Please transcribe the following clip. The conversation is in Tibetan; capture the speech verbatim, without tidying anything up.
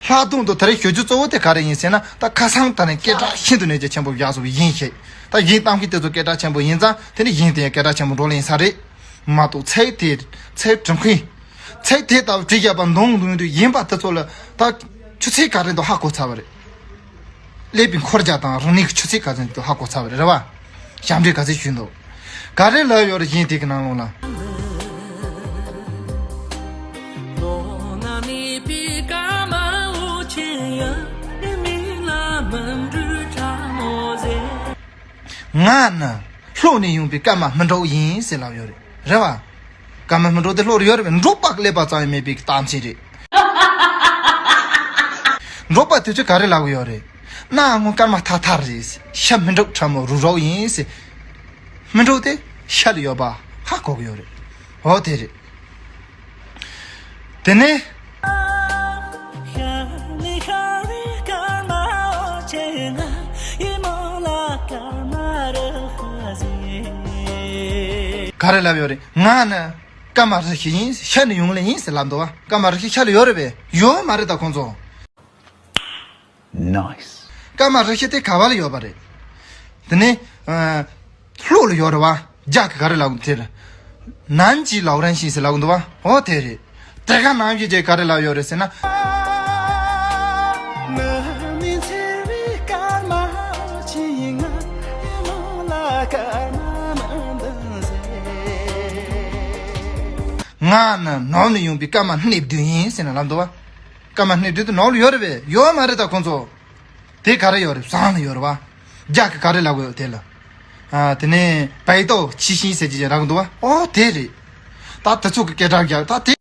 ལྷག་དོན་དུ་དེ་རིང་ཞུ་རྒྱུ་གཙོ་བོ་དེ་ག་རེ་ཡིན་ཟེར་ན། ད་ཁ་སང་ད་ནི་སྐད་གྲགས་ཤིན་ཏུ་ནས་ཀྱང་ཆེན་པོ་བཞག་སོང་བའི་དབྱིན་ཞིག་ད་དབྱིན་གཏམ་མཁན་དེ་ཚོ་སྐད་གྲགས་ཆེན་པོ་ཡིན་ཙང་དེ་ནི་དབྱིན་དེ་ཡང་སྐད་གྲགས་ཆེན་པོ་འགྲོ་ལེ་ཡིན་ས་རེད། མ་གཏོགས་ཚིག་དེ་ཚིག་འབྲི་མཁན། ཚིག་དེ་ལྟ་བུ་བྲིས་བཞག་པ་མདོང་མདོང་དུ་ཡིན་པ་དེ་ཚོ་ལ་ད་ཆུ་ཚད་ག་རེ་འདུག་ཧ་གོ་ཚར་བ་རེད། ཀླད་པའི་འཁོར་རྒྱ་དང་རང་ཉིད་ཀྱི་ཆུ་ཚད་ག་ཚོད་འདུག་ཧ་གོ་ཚར་བ་རེད། རེད་བ། ཞབས་འདྲེན་ག་ཚོད་ཞུས་འདུག་ག་རེ་ལབ་ཡོད་རེད་གཞན་དེ་གི་ནང་ལོགས་ལ། ང་ནི་ལྷོ་ནས་ཡོང་པའི་སྐར་མ་སྨིན་དྲུག་ཡིན་ཟེར་ལབ་ཡོད་རེད། རེད་བ། སྐར་མ་སྨིན་དྲུག་དེ་ལྷོ་རུ་ཡོད་རེད་པས། འབྲོག་པ་ཀླད་པ་ཙམ་ཡང་མེད་པའི་གཏམ་ཚིག་རེད། འབྲོག་པ་དེ་ཚོས་ག་རེ་ལབ་གི་ཡོད་རེད། གནའ་སྔོན་སྐར་མ་ཐ་ཐར་རེད། ཤ་སྨིན་དྲུག་ཕྲ་མོ་རུག་རུག་ཡིན་ཟེར། སྨིན་དྲུག་དེ་ཤ་ལ་ཡོད་པ་ཧ་གོ་གི་ཡོད་རེད། འོ་དེ་རེད། དེ་ནས། ག་རེ་ལབ་ཡོད་རེད། ང་ནི་སྐར་མ་རི་ཤི་ཡིན། ཤ་ནས་ཡོང་ལེ་ཡིན་ཟེར་ལབ་འདུག་བ། སྐར་མ་རི་ཤི་ཤ་ལ་ཡོད་རེད་པས། ཡོད་མ་རེད་ད་ཁོང་ཚོ། Nice. སྐར་མ་རི་ཤི་དེ་ག་བ་ལ་ཡོད་པ་རེད། དེ་ནས་ཨ། ལྷོ་ལ་ཡོད་རེད་བ། རྒྱ་གི་ག་རེ་ལབ་དེ་རེད། ནན་ཅི་ལའོ་རན་ཤིང་ཟེར་ལབ་འདུག་བ། འོ་དེ་རེད། དེ་ག་ནང་བཞིན་ཅིག་ག་རེ་ལབ་ཡོད་རེད་ཟེར་ན། ང་ནི་ནོར་ནས་ཡོང་པའི་སྐར་མ་སྣེབས་དུས་ཡིན་ཟེར་ནས་ལབ་འདུག་བ། སྐར་མ་སྣེབས་དུས་དེ་ནོར་ལ་ཡོད་རེད་པས། ཡོད་མ་རེད་ད་ཁོང་ཚོ། དེ་ག་རེ་ཡོད་རེད། བཟང་ལ་ཡོད་རེད་བ། རྒྱ་གི་ག་རེ་ལབ་དགོས་དེ་ལ། ཨ། དེ་ནས་བའི་ཏོ་ཆི་ཤིང་ཟེར་གྱི་རག་འདུག་བ། ཨོ་དེ་རེད། ད་དེ་ཚོ་གི་སྐད་གྲགས་རྒྱག་ད་དེ།